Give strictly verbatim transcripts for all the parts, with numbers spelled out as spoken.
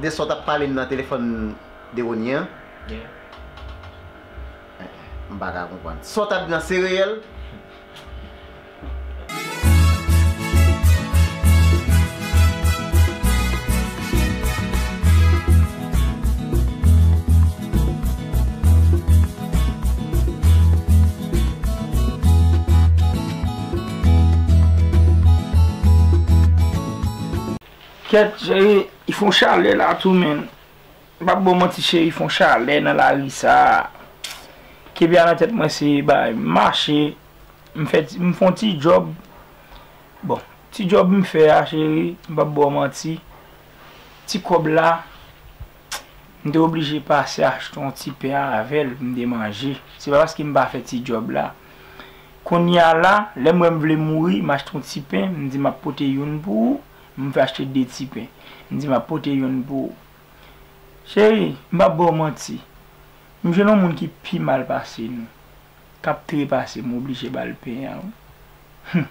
De sa w t ap pale m nan telefòn Dewonie an? M pa ka konprann. Sa w t ap di nan se reyèl? Kèt, cheri, i fon chalè la tou, menn. M p ap ba w manti, cheri, fon chalè nan lari sa a. Kenbe a nan tèt mwen, se bay mache. M fè ti, m fè yon ti djòb. Bon, ti djòb m fè a, cheri, m p ap ba w manti. Ti kòb la, m te oblije pase achte yon ti pen avè l pou m te manje. Se pa paske m pa fè ti djòb la. Kounye a la, lè m wè m vle mouri, m achte yon ti pen, m di m ap pote youn pou ou, m fè achte de ti pen. M di m ap pote youn pou ou. Cheri, m p ap ba w manti. M jwenn yon moun ki pi mal pase nou. K ap trepase m, m oblije ba l pen an, wi. Hum.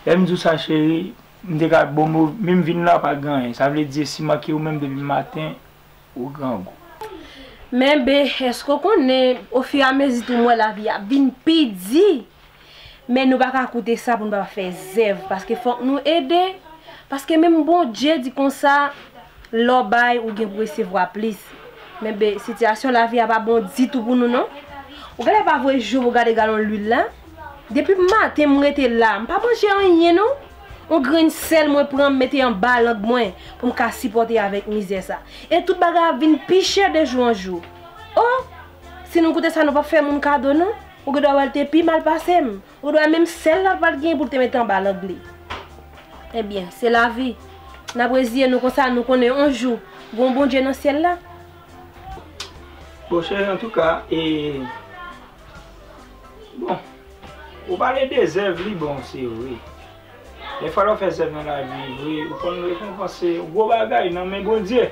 Lè m di w sa, cheri, m te ka bon, men m vin la pa gen anyen. Sa vle di, si m manke ou menm depi maten, ou grangou. Men, be, èske w konnen, ofiramezi tou, m wè lavi a vin pi di? Men nou pa ka koute sa pou nou pa fè zèv, paske fòk nou ede. Paske menm Bondye di konsa, lè w bay, ou gen pou resevwa plis. Men be, sitiyasyon lavi a pa bon ditou pou nou, non. Ou genlè pa voye je w pou gade galon lwil la. Depi maten m rete la, m pa manje anyen, non. Yon grenn sèl mwen pran, m mete anba lang mwen pou m ka sipòte avèk mizè sa. E tout bagay ap vin pi chè de jou an jou. O! Si nou koute sa, nou p ap fè moun kado, non. Ou gendwa wè l te pi mal pase m. Ou gendwa menm sèl la l pa t gen pou l te mete anba lang li. Ebyen, se lavi. N ap reziye nou konsa, nou konnen yon jou, gon Bondye nan syèl la. Bon, cheri, antouka, e, bon, ou pale de zèv, li bon, se vre. Dèfwa lè w fè zèv nan lavi vre, ou konn rekonpanse gwo bagay nan men Bondye.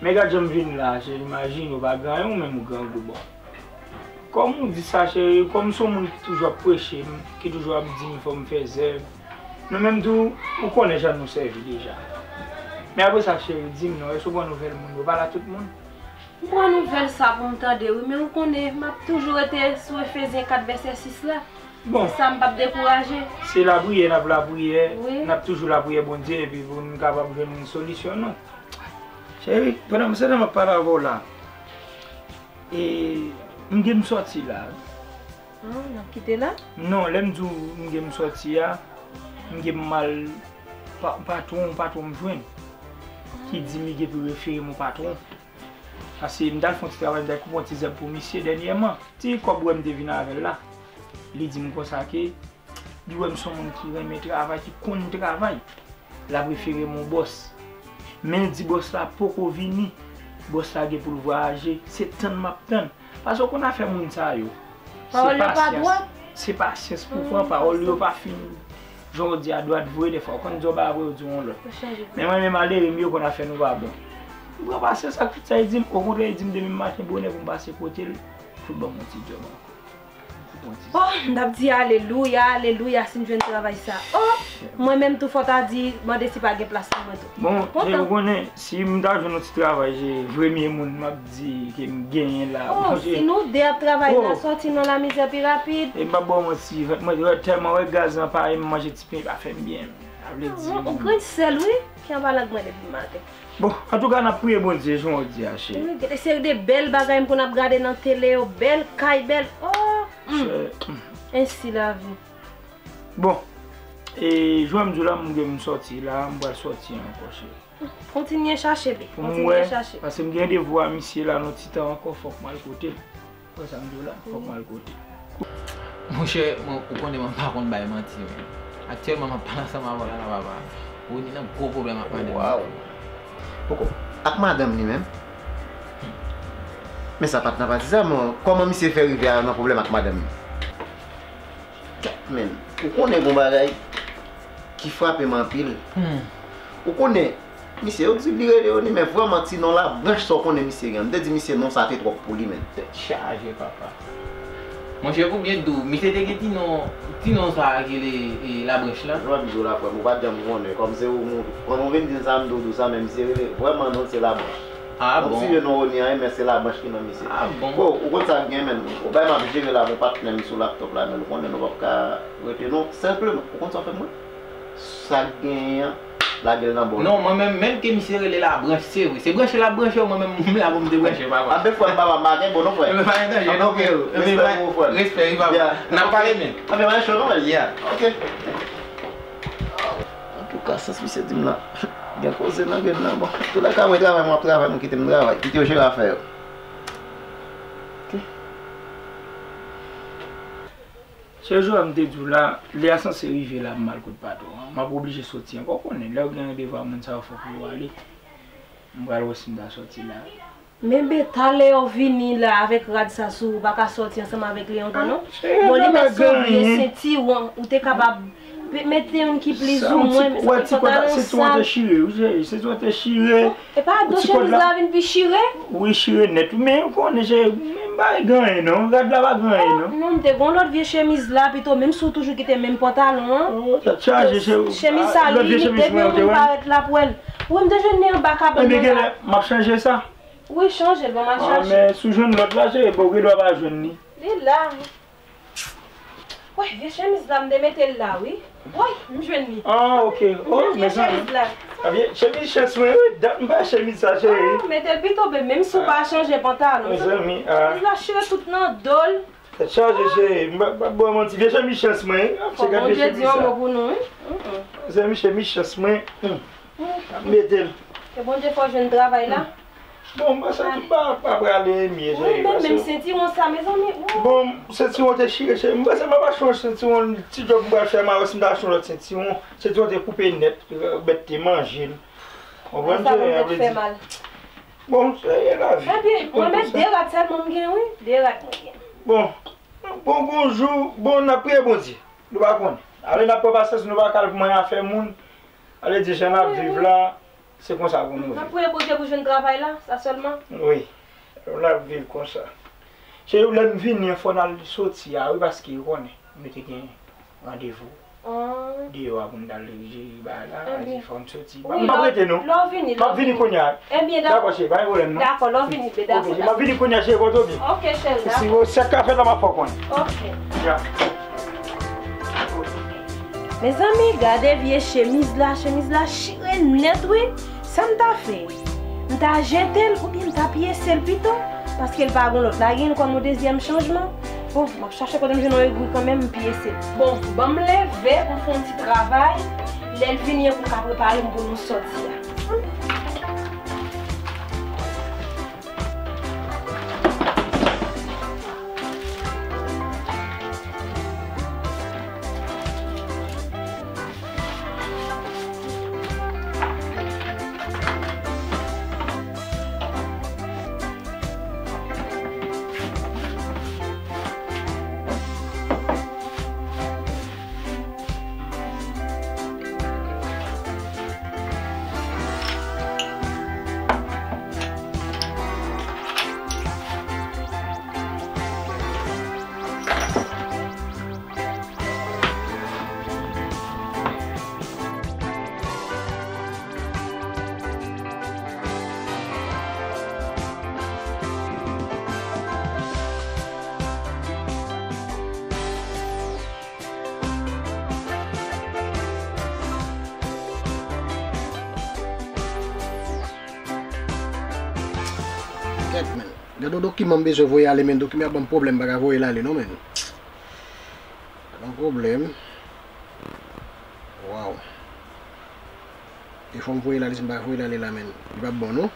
Men gad jan m vin la, cheri, imajine w pa gen anyen, ou menm ou grangou, bon. Kòm ou di sa, cheri, kòm m se yon moun ki toujou ap preche, m, ki toujou ap di m fò m fè zèv. Nou menm tou, ou konnen jan nou sèvi deja. Men apre sa, cheri, di m non, èske w pran nouvèl moun yo? Pale a tout moun. M pran nouvèl sa pou m tande, wi, men ou konnen, m ap toujou rete sou Efezyen kat vèsè sis la. Bon. Sa m p ap dekouraje. Se lapriyè, n ap lapriyè, wi, n ap toujou lapriyè Bondye, epi pou n kapab jwenn yon solisyon, non. Cheri, pandan m, se nan m ap pale avè w la. E, m gen m sòti la. Ah, n ap kite la? Non, lè m di w m gen m sòti a, m gen m al pa, patwon, patwon m jwenn. Ki di m li gen pou refere m yon patwon. Paske m t al fè yon ti travay, m t al koupe yon ti zèb pou misye dènyèman. Ti kòb ou wè m te vin avè l la. Li di m konsa ke li wè m se yon moun ki renmen travay, ki konn travay. L ap refere m yon bòs. Men l di bòs la poko vini. Bòs la gen pou l vwayaje. Se tann m ap tann. Paske w konn afè moun sa yo. Pawòl yo pa dwat. Se pasyans pou pran, pawòl yo pa fin. Jan w di a dwat vre, dèfwa w konn di yon bagay apre yo di yon lòt. Men mwen menm malere m yo konn afè nou pa bon. M pran pasyans ak tout sa l di m, okontrè l di m demen maten bonè pou m pase kote l, pou l ban m yon ti djòb ankò. Oh, m t ap di alelouya, alelouya, si m jwenn travay sa. Oh, mwen menm tou fò ta di, mande si pa gen plas pou mwen tou. Bon, ou konnen, si m ta jwenn yon ti travay, se premye moun m ap di ke m genyen la. Oh, si nou de ap travay, n a sòti nan lamizè pi rapid. E m p ap ba w manti, mwen tèlman wè gaz lan pa, m manje ti pen pa fè m byen. Sa vle di yon grenn sèl, wi, ki anba lang mwen depi maten. Bon, antouka, n ap priye Bondye, jan w di a, cheri. Wi, gen de seri de bèl bagay m konn ap gade nan tele yo, bèl kay, bèl, oh, hmm. Ensi lavi. Bon, e, jan m di w la, m gen m sòti la, m pral sòti ankò, cheri. Kontinye chache, be. Kontinye chache. Paske m gen randevou a misye la, nan ti tan ankò, fòk m al kote l. Wè sa m di w la, fòk m al kote. Monchè, mwen, ou konnen mwen pa konn bay manti, men aktyèlman m ap pale ansanm avè w la, la, papa. Ou ni nan gwo pwoblèm ak madanm. Waw. Poko. Ak madanm li menm? Men sa pa t nan pati sa, men kòman misye fè rive a nan pwoblèm ak madanm li? Kèt, men, ou konnen gon bagay ki frape m anpil. Hmm. Ou konnen, misye, yo di li rele Rony, men vrèman, ti non labranch sa w konnen misye gen. M te di misye non sa te twòp pou li, men. Tèt chaje, papa. Monchè, pou byen di w, misye te gen ti non, ti non sa a ki rele, e, Labranch la. Jan m ap di w la, frè m, ou pa t janm konnen. Kòm se ou, ou, kòm ou vin di m sa, m di w sa, men misye rele, vrèman, non l se Labranch. Ah bon? M siye non Rony an, men se Labranch ki non misye. Ah bon? Bon, ou konn sa k gen, men, ou bay m ap jere la, mon patnè m sou laptop la, men ou konnen nou p ap ka rete, non. Senpleman, ou konn sa w fè m wè? Sa k genyen an, lage l nan bò l. Non, mwen menm, menm ke misye rele Labranch, se vre. Se branche l ap branche w, mwen menm, m la pou m debranche, papa. Anben, frè m, papa, m pa gen bon non, frè. Enben, pa gen danje, non, frè. Enben, respè, wi, papa. N ap pale, men. Anben, pa gen cho, non, frè. Yeah. Ok. Antouka, sans misye di m la, gen koze nan grenn nan, bon. Toulèka, mwen travay, mwen ap travay, mwen kite m travay. Kite yo jere afè yo. Ok. Se jou a m te di w la, lè a sanse rive la, m al kot patwon an. M ap oblije soti ankò, w konnen, lè w gen randevou a moun sa yo, fòk ou ale. M pral wè si m ta soti la. Men Beta, lè w vini la avèk rad sa sou ou, ou pa ka soti ansanm avèk li ankò, non? Bon, li mèt se yon vye sentiwon, ou te kapab pe-, mete youn ki plizoumwen, men sa pantalon sal. Sentiwon te chire, wi, cheri, sentiwon te chire. E pa do chemiz la vin pi chire? Wi, chire nèt. Men ou konnen, cheri, men m pa gen anyen non. Rad la pa gen anyen non. Non, m te gon lòt vye chemiz la pito, menm si w toujou kite menm pantalon an. Oh, tèt chaje, cheri. Chemiz sa, li, li depi yon moun parèt l ap wè l. Wi, m te jwenn li anba kabann nan la. Ebyen, genlè m ap chanje sa. Wi, chanje l, ban m al chache. Ah, men si w jwenn lòt la, cheri, bon, ou gen dwa pa jwenn li. Li la. Woy, vye chemiz la, m te mete l la, wi. Woy, m jwenn li. Ah, ok. Oh, vye chemiz la. Ah, vye chemiz chans mwen, wi. Dat m pa chemiz sa, cheri. Ah, mete l pito, bebe, menm si w pa chanje pantalon. Mezanmi, ah. Chemiz la chire tout nan do l. Tèt chaje, cheri. M pa, m pa ba w manti. Vye chemiz chans mwen, wi. Fò Bondye di yon mo pou nou, wi. Mezanmi, chemiz chans mwen. M ap mete l. Ke Bondye fè w jwenn travay la. Bon, m panse m pa, pa prale, Emi, cheri. Wi, men menm sentiwon sa, mezanmi. Bon, sentiwon te chire, cheri. M panse m ap achte yon sentiwon, ti djòb m pral fè, m a wè si m ta achte yon lòt sentiwon. Sentiwon te koupe nèt, bèt te manje l. Konprann, cheri, sa konn fè mal. Bon, se lavi. Ebyen, mwen menm de rad sèlman m gen, wi. De rad mwen gen. Bon, bon, gon jou, bon, n ap priye Bondye. Nou pa konnen. Ale n ap pran pasyans, nou pa ka al manyen afè moun. Ale di jan n ap viv la. Se konsa pou nou viv. N ap priye Bondye pou jwenn travay la, sa sèlman? Wi. N ap viv konsa. Se lè m vini an, fò n al soti a, wi, paske ou konnen, nou te gen randevou deyò a pou n t al jere bagay la, fò n soti. M ap rete non. M ap vini kounye a. Dakò, cheri, pa gen pwoblèm non. Dakò, lè w vini, bebe, dakò. M ap vini kounye a, cheri, fò w tonbe. Ok, cheri. Si sa k ka fèt la, m ap fè w konnen. Ok. Ya. Mezanmi, gade vye chemiz la, chemiz la chire nèt wi. Sa m ta fè? M ta jete l oubyen m ta pyese l pito? Paske l pa gon lòt. La gen l kòm yon dezyèm chanjman. Bon, m ap chache kote m jwenn yon egri kanmenm, m pyese l. Bon, ban m leve, m fè yon ti travay. Lè l vini an pou m ka prepare m pou nou sòti a. Kèt, men. Gen yon dokiman m bezwen voye ale, men dokiman ap ban m pwoblèm, m pa ka voye l ale non, men. Gon pwoblèm. Waw. E fò m voye l ale, si m pa voye l ale la, men. Li p ap bon, non.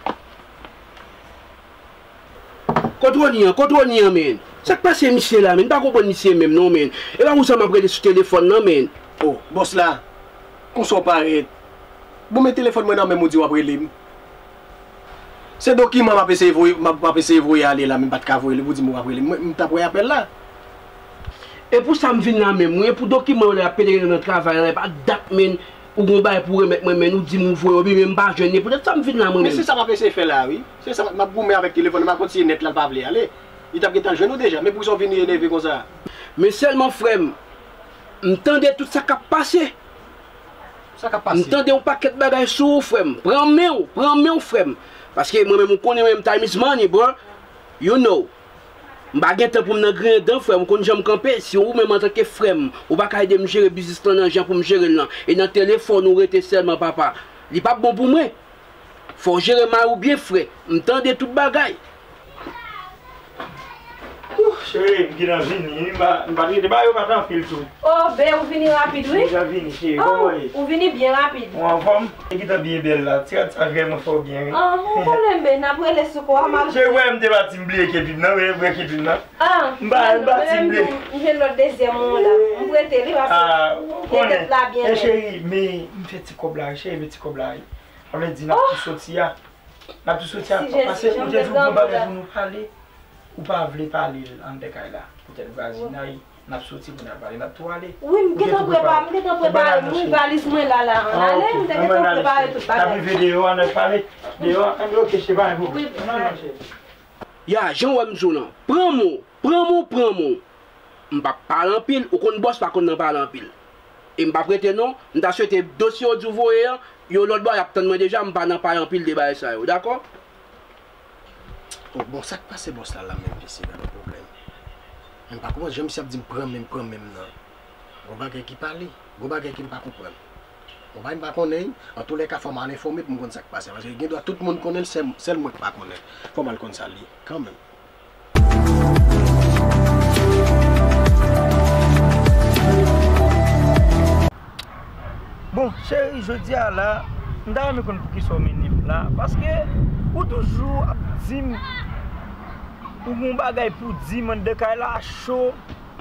Kot Rony an? Kot Rony an, men? Sa k pase misye la, men? M pa konprann misye menm, non, men. E pa pou sa m ap rele sou telefòn nan, men. Oh, bòs la. Konsa w parèt. Bon, men telefòn mwen nan men m, ou di w ap rele m. Se dokiman m ap eseye voye, m ap, m ap eseye voye ale la, men m pa t ka voye li pou di m ou ap rele m. Mwen, m t ap wè apèl la. E pou sa m vin la menm, wi, e pou dokiman yo lè y ap pede nan travay la, e pa dat men ou gon bagay pou remèt mwen, men ou di m ou voye yo, men m pa jwenn li. Poutèt sa m vin la mwen menm. Men se sa m ap eseye fè la, wi. Se sa m ap goumen avèk telefòn nan, m ap kontinye nèt la, l pa vle ale. Li t ap gentan jwenn ou deja, men poukisa w vin enerve konsa? Men sèlman, frè m, m tande tout sa k ap pase. Sa k ap pase? M tande yon pakèt bagay sou ou, frè m. Pran men w, pran men w, frè m. Paske mwen menm, ou konnen mwen menm, time is money, bro. You know. M pa gen tan pou m nan griyen dan, frè m. Ou konn jan m kanpe. Si ou menm, antanke frè m, ou pa ka ede m jere biznis lan nan jan pou m jere l lan, e nan telefòn ou rete sèlman, papa, li p ap bon pou mwen. Fò w jere may ou byen, frè. M tande tout bagay. Ouh, cheri, m gentan vini. M pa, m pa t rete ba yo pa t anpil tou. Oh, be, ou vini rapid, wi. M gentan vini, cheri. Kòman w ye? Ou vini byen rapid. Ou anfòm? E gentan byen bèl la. Ti rad sa vrèman fè w byen, wi. Ah, ou konnen, be, n ap rele sou kò a, m ap... Cheri, wè, m te pati, m bliye kepi m nan, wi, wè kepi m nan. Ah, m pa, m pati, m bliye. M jwenn lòt dezyèm ou la. M prete li, paske... Ah, ou konnen. Tèt la byen nèt. Cheri, men m fè ti kòb la, cheri, men ti kòb la. Sa vle di n ap tou soti a. N ap tou soti a. Paske ou te di w gon bagay pou nou pale. Ou pa vle pale l anndan kay la. Poutèt vwazinay, n ap soti pou n al pale. N ap tou ale. Wi, m gentan prepare, m gentan prepare. Wi, valiz mwen la, la. Ann ale, m te gentan prepare tout bagay. N ap rive deyò a, n ap pale. Deyò a, ann, ok, se pa yon pwoblèm. Wi, non, non, cheri. Ya, jan w wè m di w lan. Pran mo, pran mo, pran mo. M p ap pale anpil, ou konn bòs pa konn nan pale anpil. E m p ap rete non, m ta swete dosye w di w voye an, yon lòt bò y ap tann mwen deja, m pa nan pale anpil de bagay sa yo, dakò? Oh, bon, sa k pase bòs la la menm, mesye, gen yon pwoblèm. M pa konprann jan misye ap di m pran men m, pran men m nan. Gon bagay ki pale, gon bagay ke m pa konprann. Gon bagay m pa konnen, antoulèka fò m al enfòme pou m konn sa k pase, paske gen dwa tout moun konnen l, sèl, sèl mwen k pa konnen. Fò m al konn sa l ye, kanmenm. Bon, cheri, jodi a la, m ta renmen konn poukisa w mennen m la. Paske ou toujou ap di m, ou gon bagay pou di m anndan kay la, cho.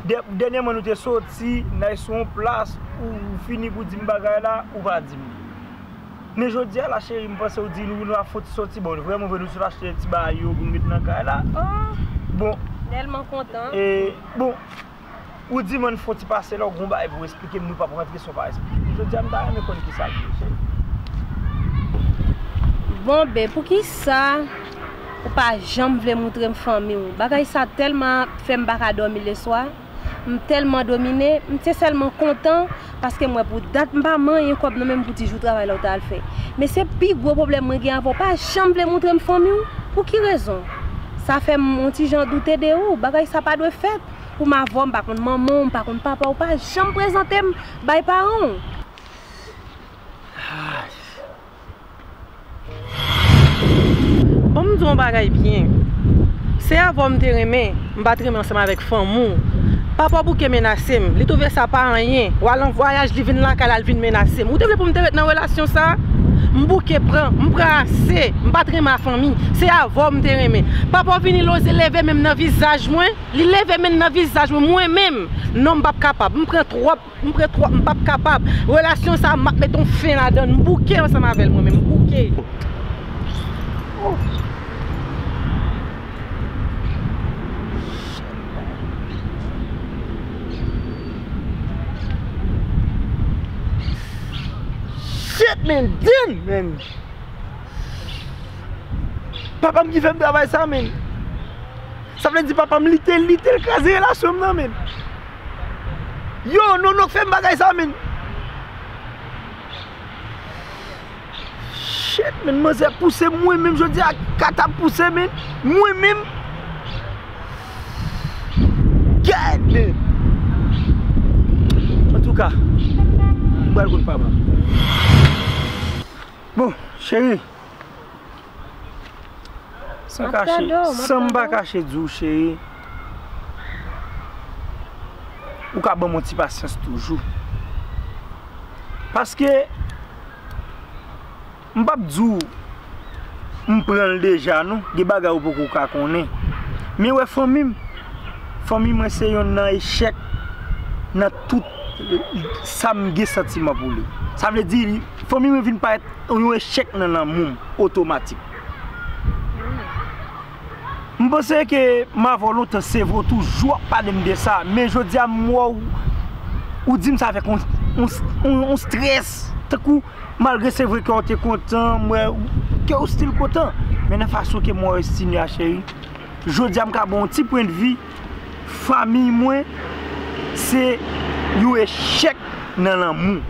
Dè-, dènyèman nou te soti, n al sou yon plas, ou, ou fini pou di m bagay la, ou pa di m li. Men jodi a la, cheri, m panse w di nou, nou ap fon ti soti, bon, vrèman vre, nou sot achte ti bagay yo pou n met nan kay la. Oh, bon. Tèlman kontan. E, bon, ou di m ann fon ti pase la, ou gon bagay pou w esplike m, nou p ap rantre san w pa esplike m. Jodi a, m ta renmen konn kisa l ye, cheri. Bon, be, poukisa ou pa janm vle moutre m fanmi w? Bagay sa tèlman fè m pa ka dòmi leswa. M tèlman domine, m te sèlman kontan, paske m wè pou dat m pa manyen kòb nan men m pou ti jou travay la w t al fè. Men se pi gwo pwoblèm mwen gen avè w, w pa janm vle moutre m fanmi w. Pou ki rezon? Sa fè m yon ti jan doute de ou. Bagay sa pa dwe fèt. Pou m avè w, m pa konn manman w, m pa konn papa w, w pa janm prezante m bay paran w. Ay. Bon, m di w yon bagay byen. Se avè w m te renmen, m pa t renmen ansanm avèk fanmi w. Papa w bouke menase m, li twouve sa pa anyen. W al an vwayaj, li vin lakay la, li vin menase m. Ou te vle pou m te ret nan relasyon sa a? M bouke pran, m pran ase, m pa t renmen a fanmi. Se avè w m te renmen. Papa w vini, l oze leve men m nan vizaj mwen, li leve men l nan vizaj mwen, mwen menm. Non, m p ap kapab, m pran twòp. M pran twòp, m p ap kapab. Relasyon sa a, m ap met yon fen ladan l. M bouke ansanm avè l, mwen menm, m bouke. Oh. Shit, man, damn, man. Papa m ki fè m travay sa, man. Sa vle di papa m, li te, li te kraze relasyon m nan, men. Yo, Nono k fè m bagay sa, men. Shit, men, manzè pouse m, mwen menm, jodi a, kat ap pouse, men. Mwen menm. Gad, men. Antouka, m pral konn papa. Bon, cheri. San kache, san m pa kache di w, cheri, ou ka ban m yon ti pasyans toujou. Paske, m p ap di w, m pran l deja, non. Gen bagay ou poko ka konnen. Men wè fanmi m, fanmi mwen se yonn nan echèk nan tout sa m gen santiman pou li. Sa vle di, fanmi mwen vin parèt yon echèk nan lanmou m otomatik. M panse ke m avè w lontan, se vre, w toujou ap pale m de sa, men jodi a m wè w, ou di m sa avèk yon, yon, yon, yon strès, tankou malgre se vre kè w te kontan, m wè kè w still kontan, men nan fason ke m wè w Estinia cheri, jodi a m ka ba w yon ti pwennvi, fanmi mwen, Se yon echèk nan lanmou.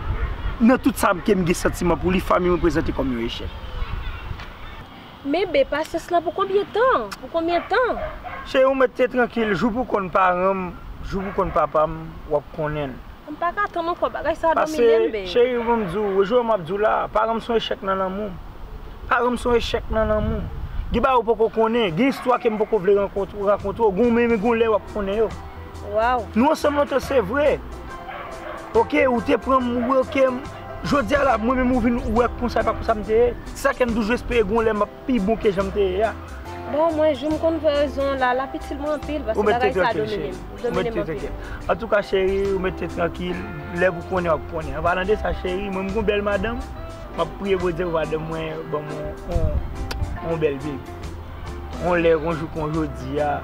Nan tout sa ke m gen santiman pou li, fanmi m reprezante kòm yon echèk. Men be, pasyans lan pou konbyen tan? Pou konbyen tan? Cheri, ou mèt te trankil, jou pou konn paran m, jou pou konn papa m, w ap konnen l. M pa ka tann ankò, bagay sa a domine m be. Cheri, ban m di w, jodi a m ap di w la, paran m se yon echèk nan lanmou m. Paran m se yon echèk nan lanmou m. Gen bagay ou poko konnen, gen istwa ke m poko vle rakonte w, gen yon men, gen yon lè w ap konnen yo. Waw. Nou ansanm lontan, se vre. Oke, ou te pran m, ou oke. Jodi a la, mwen menm ou vin wè konsa, e pa konsa m te ye. Se sa ke m toujou espere, gen yon lè m ap pi bon ke jan m te ye a. Bon, mwen, jou m konn fè rezon la, l ap itil mwen anpil, paske bagay sa domine m. Domine m anpil. Antouka, cheri, ou mèt te trankil, lè pou konnen, w ap konnen. An palan de sa, cheri, mwen, m gon bèl madanm, m ap priye Bondye pou madanm mwen ban m yon, yon, yon bèl bebi. Yon lè, yon jou kon jodi a,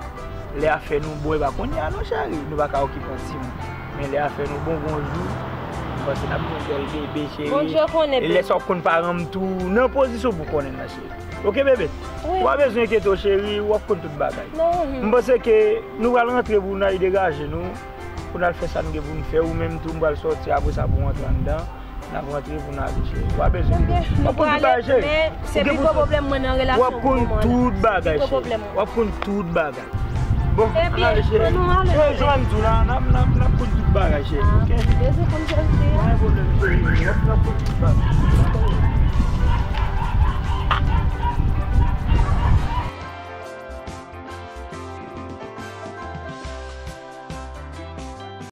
lè afè nou bon, e pa kounye a non, cheri, nou pa ka okipe yon timoun. Men lè afè nou bon, yon jou, m panse n ap gen yon bèl bebe, cheri. Bondye konnen, bebe. E lè sa w ap konn paran m tou, nan pozisyon pou konnen nan, cheri. Oke, bebe? Wi. Ou pa bezwen enkyete w, cheri, w ap konn tout bagay. M panse ke nou pral rantre pou n al degaje nou, pou n al fè sa n gen pou n fè, ou menm tou, m pral sòti, apre sa pou w antre anndan. N ap rantre pou n ale, cheri. W ap bezwen. W ap konn tout bagay, cheri. Men se pi gwo pwoblèm mwen nan relasyon pou moman la. W ap konn tout bagay, cheri. W ap konn tout bagay. Bon, ann ale, cheri. Ebyen, ann nou ale. Jodi a m di w la, n ap, n ap, n ap konn tout bagay, cheri. Oke? Bezwen konn jodi a. Pa gen pwoblèm, cheri. W ap, n ap konn tout bagay.